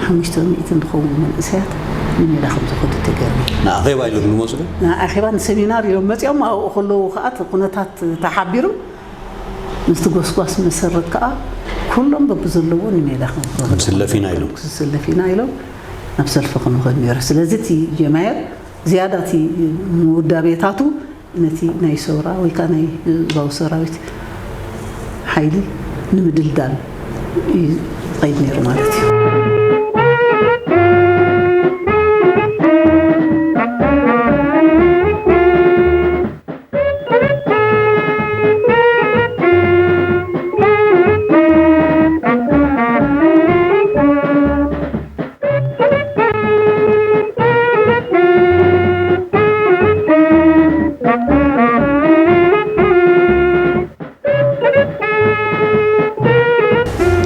ሓሙሽተ ሚእቲ ዝኸውን መንእሰያት ንሜዳ ከም ዝኸዱ ተገይሩ። ንኣኼባ ኢሎም ዝመፁ ዶ? ንኣኼባ ንሰሚናር ኢሎም መፂኦም ኣብኡ ከለዉ ከዓ እቲ ኩነታት ተሓቢሩ ምስቲ ጎስጓስ መሰረት ከዓ ኩሎም በብዘለዎ ንሜዳ ከም ዝኸዱ ክስለፍ ኢና ኢሎም። ክስለፍ ኢና ኢሎም ናብ ሰልፊ ክንኸድ ነይሩ። ስለዚ እቲ ጀማየር ዝያዳ እቲ ምውዳቤታቱ ነቲ ናይ ሰውራ ወይ ከዓ ናይ ህዝባዊ ሰራዊት ሓይሊ ንምድልዳል እዩ ዝኸይድ ነይሩ ማለት እዩ።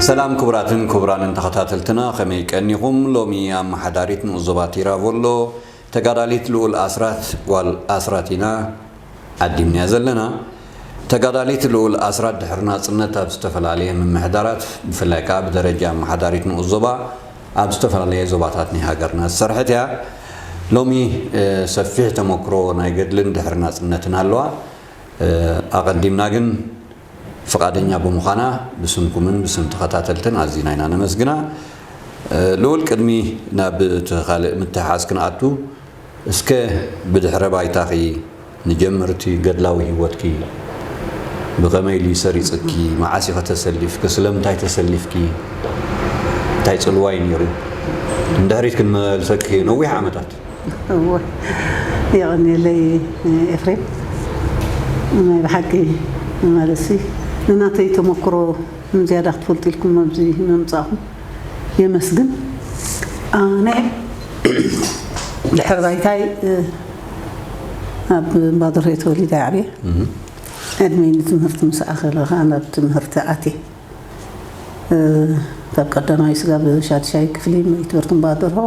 ሰላም ክቡራትን ክቡራንን ተኸታተልትና፣ ከመይ ቀኒኹም? ሎሚ ኣመሓዳሪት ንኡስ ዞባ ቲራቮሎ ተጋዳሊት ልኡል ኣስራት ጓል ኣስራት ኢና ዓዲምናያ ዘለና። ተጋዳሊት ልኡል ኣስራት ድሕሪ ናጽነት ኣብ ዝተፈላለየ ምምሕዳራት፣ ብፍላይ ከኣ ብደረጃ ኣመሓዳሪት ንኡስ ዞባ ኣብ ዝተፈላለየ ዞባታት ናይ ሃገርና ዝሰርሐት እያ። ሎሚ፣ እ፣ ሰፊሕ ተመክሮ ናይ ገድልን ድሕሪ ናጽነትን ኣለዋ። እ፣ ኣቐዲምና ግን ፍቓደኛ ብምዃና ብስምኩምን ብስም ተኸታተልትን ኣዚና ኢና ነመስግና። እ፣ ልኡል፣ ቅድሚ ናብ እቲ ካልእ ምትሕሓዝ ክንኣቱ፣ እስከ ብድሕረ ባይታኺ ንጀምር፣ እቲ ገድላዊ ህይወትኪ ብኸመይ ኢሉ ሰሪጽኪ? መዓስ ኢኸ ተሰሊፍኪ? ስለምንታይ ተሰሊፍኪ? እንታይ ጽልዋ እዩ ነይሩ? ንድሕሪት ክንመልሰኪ ነዊሕ ዓመታት። እወ፣ የቐንየለይ ኤፍሬም። ናይ ብሓቂ ማለትሲ ንናተይ ተመክሮ ዝያዳ ክትፈልጡ ኢልኩም ኣብዚ ምምጻእኹም የመስግን። ኣነ ድሕሪ ባይታይ፣ እ፣ ኣብ እምባደርሆ ተወሊደ ዓብየ። እህ። ዕድመይ ንትምህርቲ ምስ ኣኸለ ኸዓ ናብ ትምህርቲ ኣትየ። እ፣ ካብ ቀዳማይ ስጋብ ሻድሻይ ክፍሊ ምእንቲ ትምህርቲ እምባደርሆ፣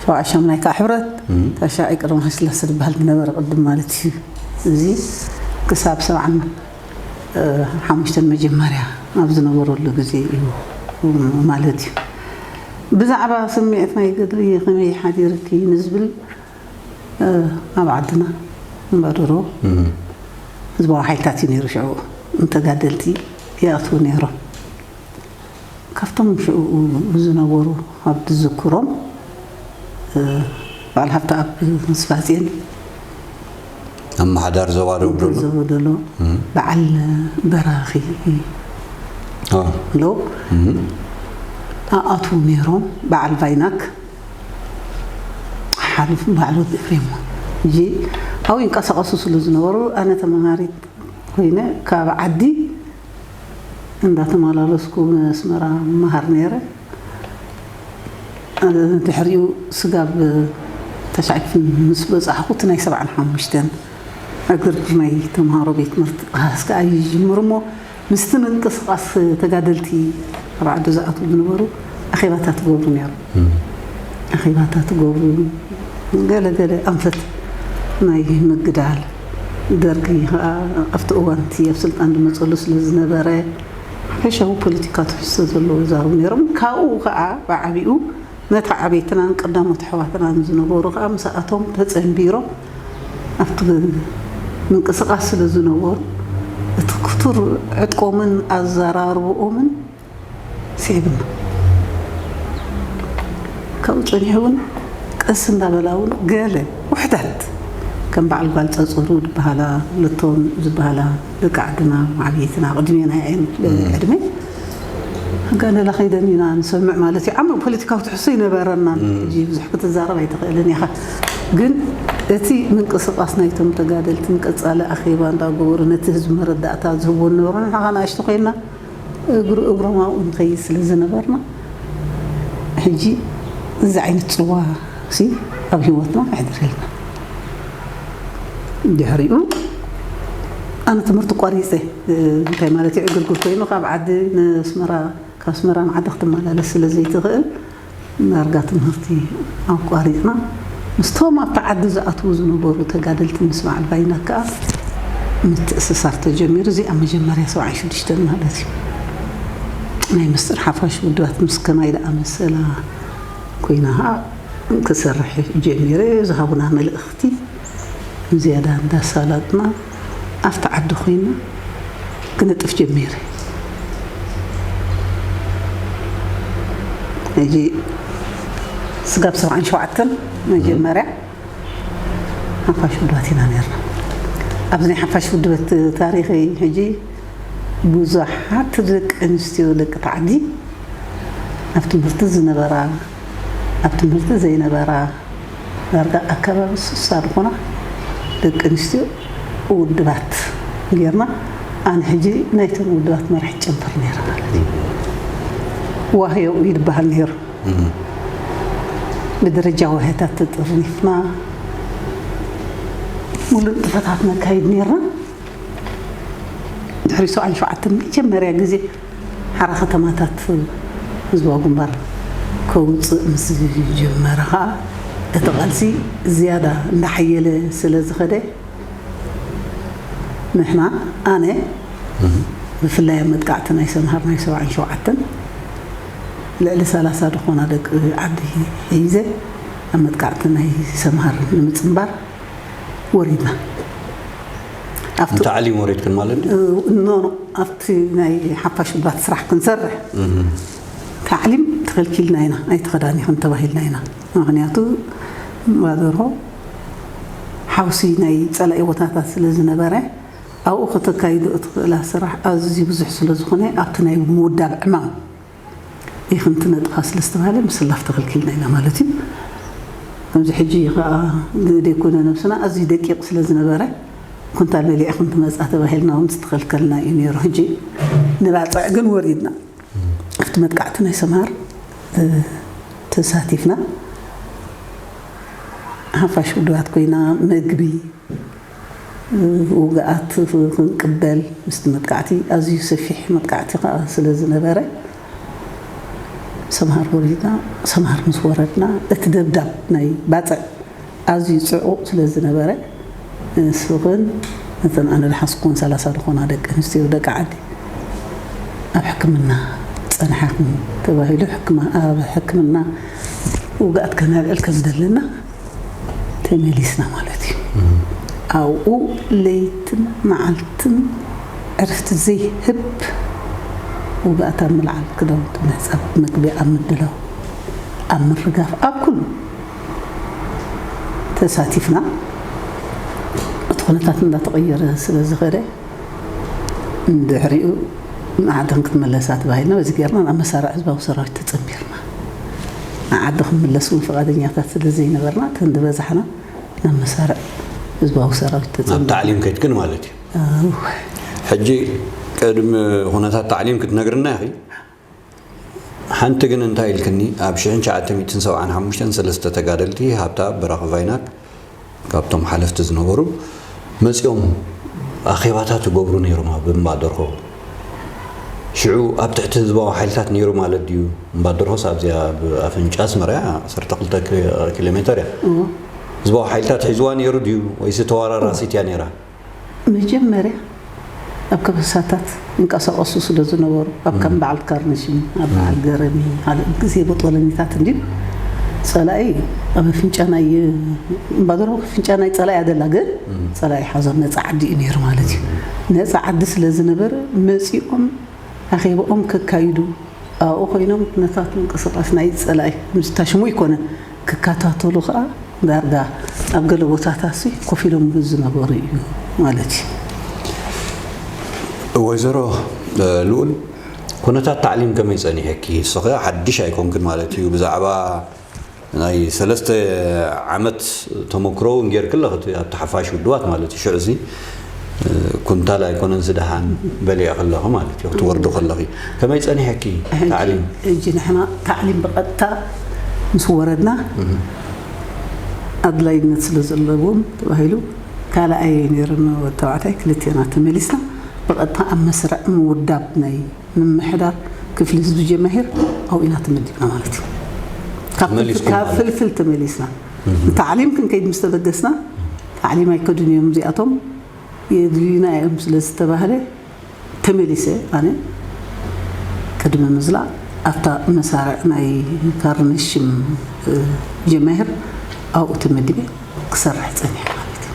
ሸውዓይ ሻምናይ ከዓ ሕብረት፣ እህ። ታሻይ ቅድመ ስላሰ ዝበሃል ዝነበረ ቅድም ማለት እዩ። እዚ ክሳብ ሰብዓን፣ እ፣ ሓሙሽተን መጀመርያ ኣብ ዝነበረሉ ግዜ እዩ ማለት እዩ። ብዛዕባ ስምዒት ናይ ገድሊ ከመይ ሓዲርኪ ንዝብል፣ እ፣ ኣብ ዓድና እምባደርሆ እም። ህዝባዊ ሓይልታት እዩ ነይሩ ሽዑ። ንተጋደልቲ ይኣትዉ ነይሮም። ካብቶም ሽዑ ዝነበሩ ኣብ ዝዝክሮም፣ እ፣ በዓል ሃብተኣብ ተስፋጽዮን፣ ኣመሓዳሪ ዞባ ደቡብ ዶሎ። ዞባ ዶሎ፣ እም። በዓል በራኺ ኦ። ሎ እም። ኣኣትዉ ነይሮም። በዓል ቫይናክ ሓሉፍ በዓል ወዲ ኤፍሬም። ሕጂ ኣብኡ ይንቀሳቐሱ ስለ ዝነበሩ፣ ኣነ ተመሃሪት ኮይነ ካብ ዓዲ እንዳተመላለስኩ ንኣስመራ መሃር ነይረ። ድሕሪኡ ስጋብ ተሻዒ ክፍሊ ምስ በጻሕኩ፣ እቲ ናይ ሰብዓን ሓሙሽተን ዕግርግር ናይ ተምሃሮ ቤት ትምህርቲ ክሃስ ከኣ ይጅምር እሞ፣ ምስቲ ምንቅስቓስ ተጋደልቲ ኣብ ዓዲ ዝኣትዉ ዝነበሩ ኣኼባታት ይገብሩ ነይሮም። እም። ኣኼባታት ይገብሩ፣ ገለ ገለ ኣንፈት ናይ ምግዳል፣ ደርጊ ከኣ ኣብቲ እዋን እቲ ኣብ ስልጣን ዝመጸሉ ስለ ዝነበረ፣ ሓፈሻዊ ፖለቲካ ትሕዝቶ ዘለዎ ይዛረቡ ነይሮም። ካብኡ ከኣ ብዓቢኡ ነቲ ዓበይትናን ቀዳሞት ኣሕዋትናን ዝነበሩ ከኣ ምስኣቶም ተጸንቢሮም ኣብቲ ምንቅስቓስ ስለ ዝነበሩ፣ እቲ ክቱር ዕጥቆምን ኣዘራርብኦምን ስዒብና። ካብኡ ጸኒሑ እውን ቀስ እንዳበላ እውን ገለ ውሕዳት ከም በዓል ጓል ጸጸሩ ዝበሃላ፣ ልቶን ዝበሃላ ደቂ ዓድና፣ ዓብይትና፣ ቅድሜና እየን እም። ዕድመ፣ ጋለላ ከይደን ኢና ንሰምዕ ማለት እዩ። ዓሚቕ ፖለቲካዊ ትሕዝቶ ኣይነበረናን። እም። ሕጂ ብዙሕ ክትዛረብ ኣይትኽእልን ኢኻ። ግን እቲ ምንቅስቓስ ናይቶም ተጋደልትን ቀጻሊ ኣኼባ እንዳገበሩ ነቲ ህዝቢ መረዳእታ ዝህብዎ ዝነበሩ፣ ንሕና ንኣሽቱ ኮይንና እግሪ እግሮም ኣብኡ ንኸይድ ስለ ዝነበርና፣ ሕጂ እዚ ዓይነት ጽዋ ሲ ኣብ ህይወትና ኣይሕድረልና። ድሕሪኡ ኣነ ትምህርቲ ቋሪጸ፣ እ፣ እንታይ ማለት እዩ፣ ዕግርግር ኮይኑ ካብ ዓዲ ንኣስመራ፣ ካብ ኣስመራ ንዓዲ ክትመላለስ ስለ ዘይትኽእል፣ ዳርጋ ትምህርቲ ኣቋሪጽና፣ ምስቶም ኣብቲ ዓዲ ዝኣትዉ ዝነበሩ ተጋደልቲ ምስ በዓል ቫይናክ ከኣ ምትእስሳር ተጀሚሩ። እዚ ኣብ መጀመርያ ሰብዓን ሽዱሽተን ማለት እዩ። ናይ ምስጢር ሓፋሽ ውድባት ምስ ከማይ ደኣ መሰላ፣ ኮይና ከዓ ክሰርሕ ጀሚረ። ዝሃቡና መልእኽቲ ንዝያዳ እንዳሳላጥና ኣብቲ ዓዲ ኮይና ክነጥፍ ጀሚረ። ሕጂ ስጋብ ሰብዓን ሸውዓተን መጀመርያ ሓፋሽ ውድባት ኢና ነርና። ኣብዚ ናይ ሓፋሽ ውድበት ታሪኸይ ሕጂ ብዙሓት ደቂ ኣንስትዮ ደቂ ታዕዲ ኣብ ትምህርቲ ዝነበራ፣ ኣብ ትምህርቲ ዘይነበራ፣ ዳርጋ ኣከባቢ ስሳ ዝኾና ደቂ ኣንስትዮ ውድባት ጌርና፣ ኣነ ሕጂ ናይቶም ውድባት መራሒ ጨንፈር ነይረ ማለት እዩ። ዋህዮ ይድበሃል ነይሩ። ብደረጃ ዋህዮታት ተጠርኒፍና ሙሉእ ንጥፈታት ነካይድ ነይርና። ድሕሪ ሰብዓን ሸውዓተን መጀመርያ ግዜ ሓራ ከተማታት ህዝባዊ ግንባር ከውፅእ ምስ ጀመረ ከዓ እቲ ቃልሲ ዝያዳ እንዳሓየለ ስለ ዝኸደ፣ ንሕና፣ ኣነ ብፍላይ ኣብ መጥቃዕቲ ናይ ሰምሃር ናይ ሰብዓን ሸውዓተን ልዕሊ ሰላሳ ዝኾና ደቂ ዓዲ ሒዘ ኣብ መጥቃዕቲ ናይ ሰምሃር ንምፅንባር ወሪድና። ኣብቲ ታዕሊም ወሪድክን ማለት ድዩ? ኖ፣ ኖ፣ ኣብቲ ናይ ሓፋሽ ውድባት ስራሕ ክንሰርሕ ታዕሊም ተኸልኪልና ኢና፣ ኣይተኸዳኒኽን ተባሂልና ኢና። ምኽንያቱ ባደርሆ ሓውሲ ናይ ጸላኢ ቦታታት ስለ ዝነበረ ኣብኡ ከተካይዶ እትኽእላ ስራሕ ኣዝዩ ብዙሕ ስለ ዝኾነ ኣብቲ ናይ ምውዳብ ዕማም ኢኽን ትነጥፋ ስለ ዝተባህለ ምስላፍ ተኸልኪልና ኢና ማለት እዩ። ከምዚ ሕጂ ከዓ ዘይኮነ ነብስና ኣዝዩ ደቂቕ ስለ ዝነበረ ኩንታል በሊዕኽን ትመጻ ተባሂልና እውን ዝተኸልከልና እዩ ነይሩ። ሕጂ ንባጽዕ ግን ወሪድና ኣብቲ መጥቃዕቲ ናይ ሰምሃር ተሳቲፍና ሓፋሽ ውድባት ኮይና መግቢ ውግኣት ክንቅበል ምስቲ መጥቃዕቲ ኣዝዩ ሰፊሕ መጥቃዕቲ ከዓ ስለ ዝነበረ ሰምሃር ወሪድና። ሰምሃር ምስ ወረድና እቲ ደብዳብ ናይ ባፅዕ ኣዝዩ ፅዑቕ ስለ ዝነበረ ንስኽን ነተን ኣነ ዝሓዝኩወን ሰላሳ ዝኾና ደቂ ኣንስትዮ ደቂ ዓዲ ኣብ ሕክምና ፀንሓኽን ተባሂሉ ሕክማ ኣብ ሕክምና ውግኣት ከነልዕል ከም ዘለና ተመሊስና ማለት እዩ። ኣብኡ ለይትን መዓልትን ዕረፍቲ ዘይህብ ውግኣት ኣብ ምልዓል፣ ክዳውንቲ ምሕፃብ፣ መግቢ ኣብ ምድላው፣ ኣብ ምርጋፍ፣ ኣብ ኩሉ ተሳቲፍና። እቲ ኩነታት እንዳተቐየረ ስለ ዝኸደ ድሕሪኡ ንዓድኽን ክትምለሳ ተባሂልና በዚ ጌርና ናብ መሳርዕ ህዝባዊ ሰራዊት ተጸንቢርና። ንዓዲ ክንምለስ እውን ፍቓደኛታት ስለ ዘይነበርና እተን ዝበዛሕና ናብ መሳርዕ ህዝባዊ ሰራዊት ናብ ተጸንቢርና። ታዕሊም ከድክን ማለት እዩ። ኣው። ሕጂ ቅድሚ ኩነታት ታዕሊም ክትነግርና ኢኺ። ሓንቲ ግን እንታይ ኢልክኒ፣ ኣብ ሽሕን ትሽዓተ ሚእትን ሰብዓን ሓሙሽተን ሰለስተ ተጋደልቲ ሃብታ በራኺ ቫይናክ ካብቶም ሓለፍቲ ዝነበሩ መፂኦም ኣኼባታት ይገብሩ ነይሮም ኣብ እምባ ደርሆ። ሽዑ ኣብ ትሕቲ ህዝባዊ ሓይልታት ነይሩ ማለት ድዩ? እምባ ደርሆስ ኣብዚኣ ኣብ ኣፍንጫ ኣስመራ እያ፣ ዓሰርተ ክልተ ኪሎ ሜተር እያ። እዎ። ህዝባዊ ሓይልታት ሒዝዋ ነይሩ ድዩ ወይስ ተወራራሲት እያ ነይራ? መጀመርያ ኣብ ከበሳታት ይንቀሳቐሱ ስለ ዝነበሩ፣ ኣብ ከም በዓል ካርነሽም፣ ኣብ በዓል ገረሚ፣ ካልእ ግዜ ቦጦለኒታት እንድዩ ጸላኢ ኣብ ኣፍንጫ ናይ፣ እምባ ደርሆ ኣፍንጫ ናይ ጸላኢ ኣደላ፣ ግን ጸላኢ ሓዞም ነጻ ዓዲ እዩ ነይሩ ማለት እዩ። ነጻ ዓዲ ስለ ዝነበረ መጺኦም ኣኼባኦም ከካይዱ ኣብኡ ኮይኖም ኩነታት ምንቅስቓስ ናይ ጸላኢ ምስታሽሙ ይኮነ ክከታተሉ ከኣ ዳርጋ ኣብ ገለ ቦታታትሲ ኮፍ ኢሎም ዝነበሩ እዩ ማለት እዩ። ወይዘሮ ልኡል፣ ኩነታት ታዕሊም ከመይ ጸኒሐኪ? ንስኺ ሓድሽ ኣይኮንክን ማለት እዩ። ብዛዕባ ናይ ሰለስተ ዓመት ተመክሮ እውን ጌርኪ ኣለኺ ኣብቲ ሓፋሽ ውድባት ማለት እዩ። ሽዑ እዚ ኩንታል ኣይኮነን ዝደሓን በሊዕኺ ኣለኺ ማለት እዩ። ክትወርዲ ከለኺ ከመይ ጸኒሐኪ ታዕሊም? ሕጂ ንሕና ታዕሊም ብቐጥታ ምስ ወረድና ኣድላይነት ስለ ዘለዎም ተባሂሉ ካልኣይ ነይርና ወዲ ተባዕታይ ክልቴና ተመሊስና ብቐጥታ ኣብ መስርዕ ምውዳብ ናይ ምምሕዳር ክፍሊ ህዝቢ ጀማሂር ኣብኡ ኢና ተመዲብና ማለት እዩ። ካብ ተመሊስኩም ፍልፍል፣ ካብ ማለት? ፍልፍል ተመሊስና። ንታዕሊም ክንከይድ ምስ ተበገስና፣ ታዕሊም ኣይከዱን እዮም እዚኣቶም፣ የድልዩና እዮም ስለ ዝተባህለ፣ ተመሊሰ ኣነ ቅድሚ ምዝላቕ ኣብታ መሳርዕ ናይ ካርነሽም ጀማሂር ኣብኡ ተመዲበ ክሰርሕ ጸኒሐ ማለት እዩ።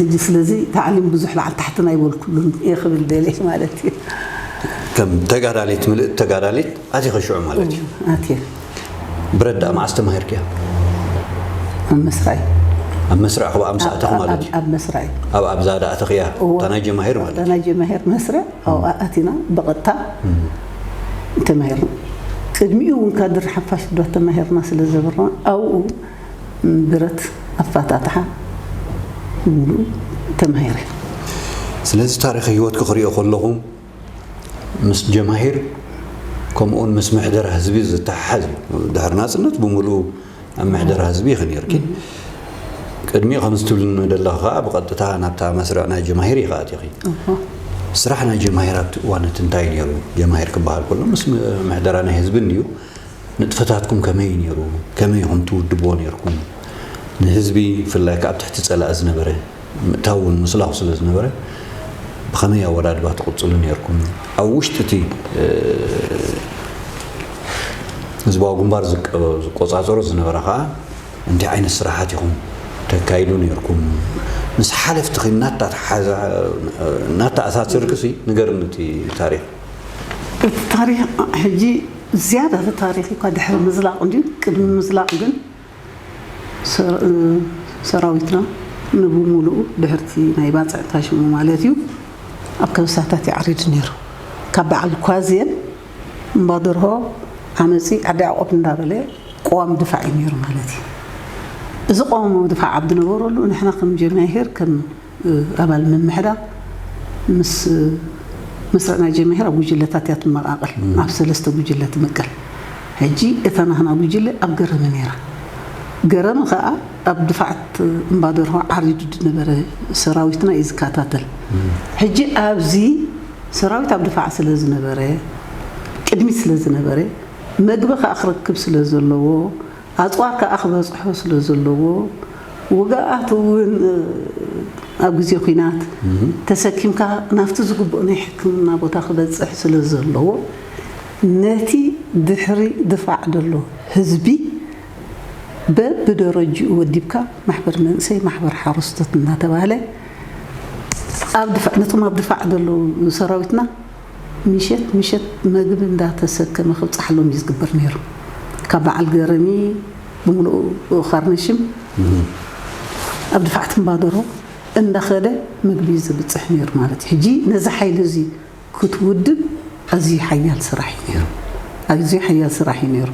ሕጂ ስለዚ ታዕሊም ብዙሕ ላዕሊ ታሕትን ኣይበልኩሉን እየ ክብል ደልየ ማለት እዩ። ከም ተጋዳሊት ምልእት ተጋዳሊት ኣቲኸ ሽዑ ማለት እዩ። ኣትየ ብረት ደኣ መዓስ ተማሂርክያ? ኣብ መስራይ ኣብ መስርዕ ክብኣ ምስ ኣተኹ ማለት እዩ። ኣብ መስራይ ኣብ ኣብዛ ደኣ ኣተኽያ እወ። እታ ናይ ጀማሂር ማለት እዩ። ናይ ጀማሄር መስርዕ ኣብኡ ኣቲና ብቐጥታ ተማሂርና። ቅድሚኡ እውን ካድር ሓፋሽ ዶ ተማሂርና ስለ ዘበርና ኣብኡ ብረት ኣፋታትሓ ብሙሉኡ ተማሂረ። ስለዚ ታሪኽ ህይወትኪ ክሪኦ ከለኹ ምስ ጀማሂር ከምኡውን ምስ ምሕደራ ህዝቢ ዝተሓሓዝ እዩ። ድሕሪ ናፅነት ብምሉኡ ኣብ ምሕደራ ህዝቢ ኢኺ ነይርኪ። ቅድሚኡ ከምዚ ትብልኒ ደለኺ ከዓ ብቐጥታ ናብታ መስርዕ ናይ ጀማሂር ኢኻ ኣቲኺ። ስራሕ ናይ ጀማሂር ኣብቲ እዋን እቲ እንታይ ነይሩ? ጀማሂር ክበሃል ከሎ ምስ ምሕደራ ናይ ህዝቢ እንድዩ። ንጥፈታትኩም ከመይ ነይሩ? ከመይ ኢኹም ትውድብዎ ነይርኩም? ንህዝቢ ብፍላይ ከዓ ኣብ ትሕቲ ፀላኢ ዝነበረ ምእታው እውን ምስላኹ ስለ ዝነበረ ብኸመይ ኣወዳድባ ትቕፅሉ ነይርኩም? ኣብ ውሽጢ እቲ ህዝባዊ ግንባር ዝቆፃፀሮ ዝነበረ ከዓ እንታይ ዓይነት ስራሓት ኢኹም ተካይዱ ነይርኩም? ምስ ሓለፍትኺ እናተኣሳሰርክሲ ንገርኒ እቲ ታሪኽ። እቲ ታሪኽ ሕጂ ዝያዳ እቲ ታሪኽ እኳ ድሕሪ ምዝላቕ እንድዩ ቅድሚ ምዝላቕ ግን ሰራዊትና ንብሙሉኡ ድሕርቲ ናይ ባፅዕታ ሽሙ ማለት እዩ ኣብ ከበሳታት ይዓሪድ ነይሩ። ካብ በዓል ኳዝየን እምባደርሆ ዓመፂ ዓዲ ያዕቆብ እንዳበለ ቅዋም ድፋዕ እዩ ነይሩ ማለት እዩ። እዚ ቅዋም ድፋዕ ኣብ ዝነበረሉ ንሕና ከም ጀማሂር ከም ኣባል ምምሕዳር ምስ መስርዕ ናይ ጀማሂር ኣብ ጉጅለታት እያ ትመቃቀል። ኣብ ሰለስተ ጉጅለ ትምቀል። ሕጂ እታ ናህና ጉጅለ ኣብ ገረመ ነይራ። ገረመ ከዓ ኣብ ድፋዕት እምባደርሆ ዓሪዱ ዝነበረ ሰራዊትና እዩ ዝከታተል። ሕጂ ኣብዚ ሰራዊት ኣብ ድፋዕ ስለ ዝነበረ ቅድሚት ስለ ዝነበረ መግቢ ከዓ ክረክብ ስለ ዘለዎ ኣፅዋር ከዓ ክበፅሖ ስለ ዘለዎ ውግኣት እውን ኣብ ግዜ ኲናት ተሰኪምካ ናብቲ ዝግብኦ ናይ ሕክምና ቦታ ክበፅሕ ስለ ዘለዎ ነቲ ድሕሪ ድፋዕ ዘሎ ህዝቢ በብደረጅኡ ወዲብካ ማሕበር መንእሰይ ማሕበር ሓረስቶት እናተባህለ ኣብ ድፋዕ ነቶም ኣብ ድፋዕ ዘለዉ ሰራዊትና ምሸት ምሸት መግቢ እንዳተሰከመ ክብፃሓሎም እዩ ዝግበር ነይሩ። ካብ በዓል ገረሚ ብምሉኡ ካርነሽም ኣብ ድፋዕ ትንባደሮ እንዳኸደ ምግቢ እዩ ዝብፅሕ ነይሩ ማለት እዩ። ሕጂ ነዚ ሓይሊ እዚ ክትውድብ ኣዝዩ ሓያል ስራሕ እዩ ነይሩ። ኣዝዩ ሓያል ስራሕ እዩ ነይሩ።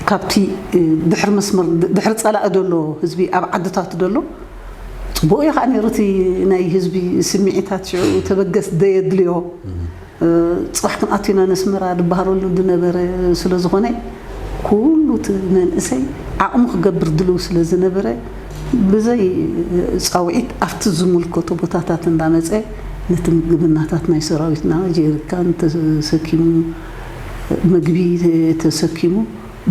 ካብቲ ድሕሪ መስመር ድሕሪ ፀላኢ ደሎ ህዝቢ ኣብ ዓድታት ደሎ ፅቡቅ እዩ ከዓ ነይሩ። እቲ ናይ ህዝቢ ስምዒታት ሽዑ ተበገስ ደየድልዮ ፅባሕ ክንኣቱ ኢና ነስመራ ዝበሃለሉ ዝነበረ ስለ ዝኾነ ኩሉ እቲ መንእሰይ ዓቕሙ ክገብር ድልው ስለ ዝነበረ ብዘይ ፃውዒት ኣብቲ ዝምልከቶ ቦታታት እንዳመፀ ነቲ ምግብናታት ናይ ሰራዊትና ጀሪካን ተሰኪሙ ምግቢ ተሰኪሙ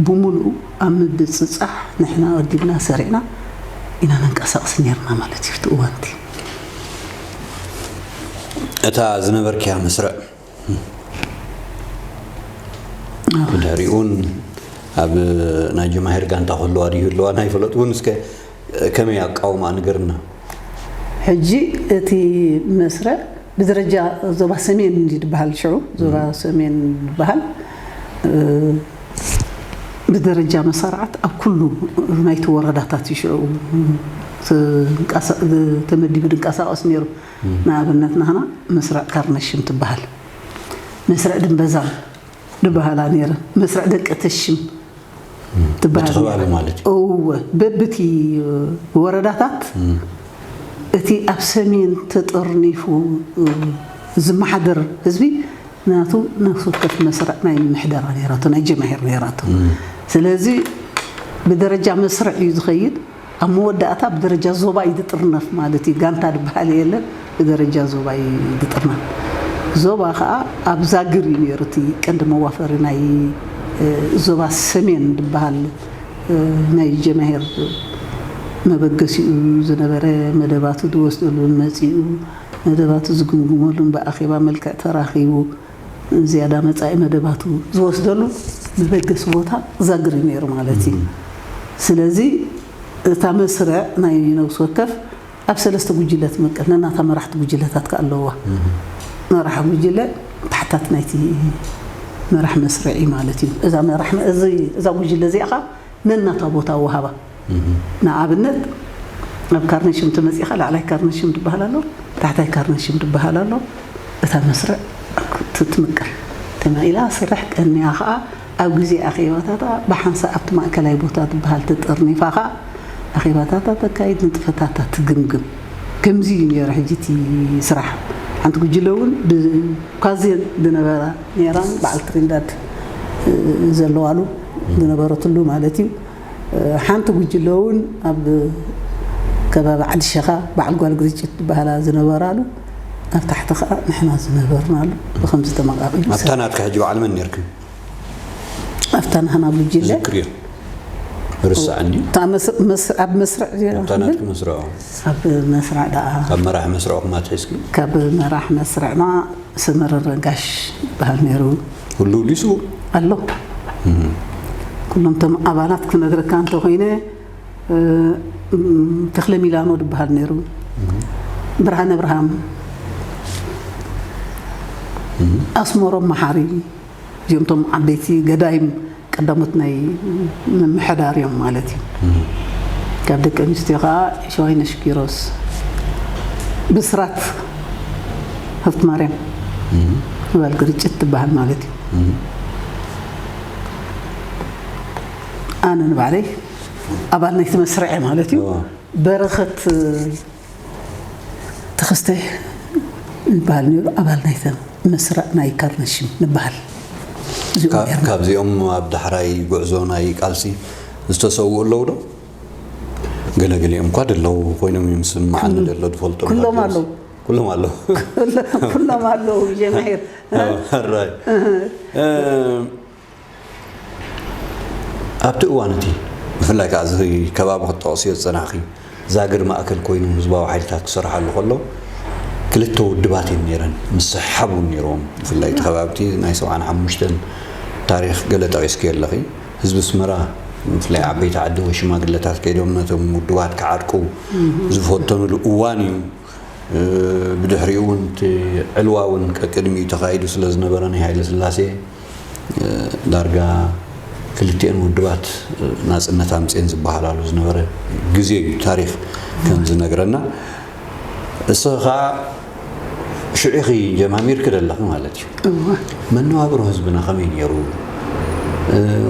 ብምሉኡ ኣብ ምብፅፃሕ ንሕና ወዲብና ሰሪዕና ኢና ነንቀሳቕስ ነርና ማለት እዩ። እቲ እዋንቲ እታ ዝነበርክያ መስርዕ ድሕሪኡን ኣብ ናይ ጀማሂር ጋንታ ክህልዋ ድዩ ህልዋ ናይ ፈለጥውን እስከ ከመይ ኣቃውማ ንገርና። ሕጂ እቲ መስርዕ ብደረጃ ዞባ ሰሜን እንዲ ዝበሃል ሽዑ ዞባ ሰሜን ዝበሃል ብደረጃ መሳርዓት ኣብ ኩሉ ናይቲ ወረዳታት እዩ ሽዑ ተመዲቡ ድንቀሳቀስ ነይሩ። ንኣብነት ናህና መስርዕ ካርነሽም ትበሃል፣ መስርዕ ድንበዛም ዝበሃላ ነይረ፣ መስርዕ ደቂ ተሽም ትበሃል በቲ ከባቢ ማለት እዩ። እወ፣ በብቲ ወረዳታት እቲ ኣብ ሰሜን ተጠርኒፉ ዝመሓደር ህዝቢ ናቱ ነፍሲ ወከፍ መስርዕ ናይ ምሕደራ ነይራቶ፣ ናይ ጀማሂር ነይራቶ። ስለዚ ብደረጃ መስርዕ እዩ ዝኸይድ። ኣብ መወዳእታ ብደረጃ ዞባ እዩ ዝጥርነፍ ማለት እዩ። ጋንታ ዝበሃል የለን፣ ብደረጃ ዞባ እዩ ዝጥርነፍ። ዞባ ከዓ ኣብ ዛግር እዩ ነይሩ እቲ ቀንዲ መዋፈሪ ናይ ዞባ ሰሜን ዝበሃል ናይ ጀማሂር መበገሲኡ ዝነበረ፣ መደባቱ ዝወስደሉን መፂኡ መደባቱ ዝግምግመሉን ብኣኼባ መልክዕ ተራኺቡ ዝያዳ መጻኢ መደባቱ ዝወስደሉ መበገሲ ቦታ ዛግር እዩ ነይሩ ማለት እዩ። ስለዚ እታ መስርዕ ናይ ነብሲ ወከፍ ኣብ ሰለስተ ጉጅለ ትምቀል፣ ነናታ መራሕቲ ጉጅለታት ከኣ ኣለዋ። መራሕ ጉጅለ ታሕታት ናይቲ መራሕ መስርዕ እዩ ማለት እዩ። እዛ መራሕ እዚ እዛ ጉጅለ እዚኣ ኸኣ ነናታ ቦታ ወሃባ። ንኣብነት ኣብ ካርነሽም ተመጺኻ ላዕላይ ካርነሽም ትበሃል ኣሎ፣ ታሕታይ ካርነሽም ትበሃል ኣሎ። እታ መስርዕ ትትምቀል ተማኢላ ስራሕ ቀንያ ኸኣ ኣብ ግዜ ኣኼባታታ ብሓንሳእ ኣብቲ ማእከላይ ቦታ ትበሃል ተጠርኒፋ ኸኣ ኣኼባታታ ተካይድ፣ ንጥፈታታ ትግምግም። ከምዚ እዩ ነይሩ። ሕጂ እቲ ስራሕ ሓንቲ ጉጅለ እውን ብ- ኳዜን ዝነበራ ነይራን በዓል ትሪንዳድ ዘለዋሉ ዝነበረትሉ ማለት እዩ። ሓንቲ ጉጅለ እውን ኣብ ከባቢ ዓዲ ሸኻ በዓል ጓል ግርጭት ዝበሃላ ዝነበራሉ ኣብ ታሕቲ ከዓ ንሕና ዝነበርናሉ ብከምዚ ተመቃቂሉ ኣብታ ናትካ ሕጂ በዓል መን ነርክን? ኣብታ ናህና ጉጅለ ዝክርዮ ርሳዕ እንዲ እታ መስ- መስ- ኣብ መስርዕ እታ ናትክ መስርዖ ኣብ መስርዕ ደኣ ካብ መራሕ መስርዖ ክማት ሒዝኪ ካብ መራሕ መስርዕና ስምርር ጋሽ ይበሃል ነይሩ። ሁሉ ሊሱ ኣሎ። ኩሎም ቶም ኣባላት ክነግረካ እንተኮይነ ተክለ ሚላኖ ዝበሃል ነይሩ። ብርሃን ኣብርሃም፣ ኣስመሮም መሓሪ፣ እዚኦም ቶም ዓበይቲ ገዳይም ቀዳሞት ናይ ምምሕዳር እዮም ማለት እዩ። ካብ ደቂ ኣንስትዮ ከዓ ሸዋይነሽ ኪሮስ፣ ብስራት ሃብቲ ማርያም፣ ጓል ግርጭት ትበሃል ማለት እዩ። ኣነ ንባዕለይ ኣባል ናይቲ መስርዕ ማለት እዩ። በረኸት ተኸስተ ይበሃል ነይሩ፣ ኣባል ናይተ መስርዕ ናይ ካርነሽም ንበሃል። እዚኦም ካብ- ነርና። ካብዚኦም ኣብ ዳሕራይ ጉዕዞ ናይ ቃልሲ ዝተሰውኡ ኣለዉ ዶ? ገለገሊኦም እኳ ደለዉ ኮይኖም እዮም ዝስምዓኒ ኩሎም- ደሎ ዝፈልጦም ኩሎም ሃገርስ- ኣለዉ። ኩሎም ኣለዉ ኩሎም ኣለዉ ጀማሂር። ኣራይ ኣብቲ እዋን እቲ ብፍላይ ከዓ እዚ ከባቢ ክትጠቕስዮ ዝፀናሕኪ ዛግር ማእከል ኮይኑ ህዝባዊ ሓይልታት ክሰርሓሉ ከሎ ክልተ ውድባት እየን ነይረን። ምስሕሓብ እውን ነይርዎም። ብፍላይ እቲ ከባቢ እቲ ናይ ሰብዓን ሓሙሽተን ታሪክ ገለ ጠቒስኪ ኣለኺ። ህዝቢ ኣስመራ ብፍላይ ዓበይቲ ዓዲ ወይ ሽማግለታት ከይዶም ነቶም ውድባት ክዓርቁ ዝፈተኑሉ እዋን እዩ። ብድሕሪኡ እውን እቲ ዕልዋ እውን ቀቅድሚኡ ተኻይዱ ስለ ዝነበረ ናይ ሃይለ ስላሴ ዳርጋ ክልቲኤን ውድባት ናፅነት ኣምፅኤን ዝበሃላሉ ዝነበረ ግዜ እዩ ታሪክ ከም ዝነግረና። እሱ ከዓ ሽዑ ኢኺ ጀማሚርኪ ደለኺ ማለት እዩ። መነባብሮ ህዝብና ከመይ ነይሩ?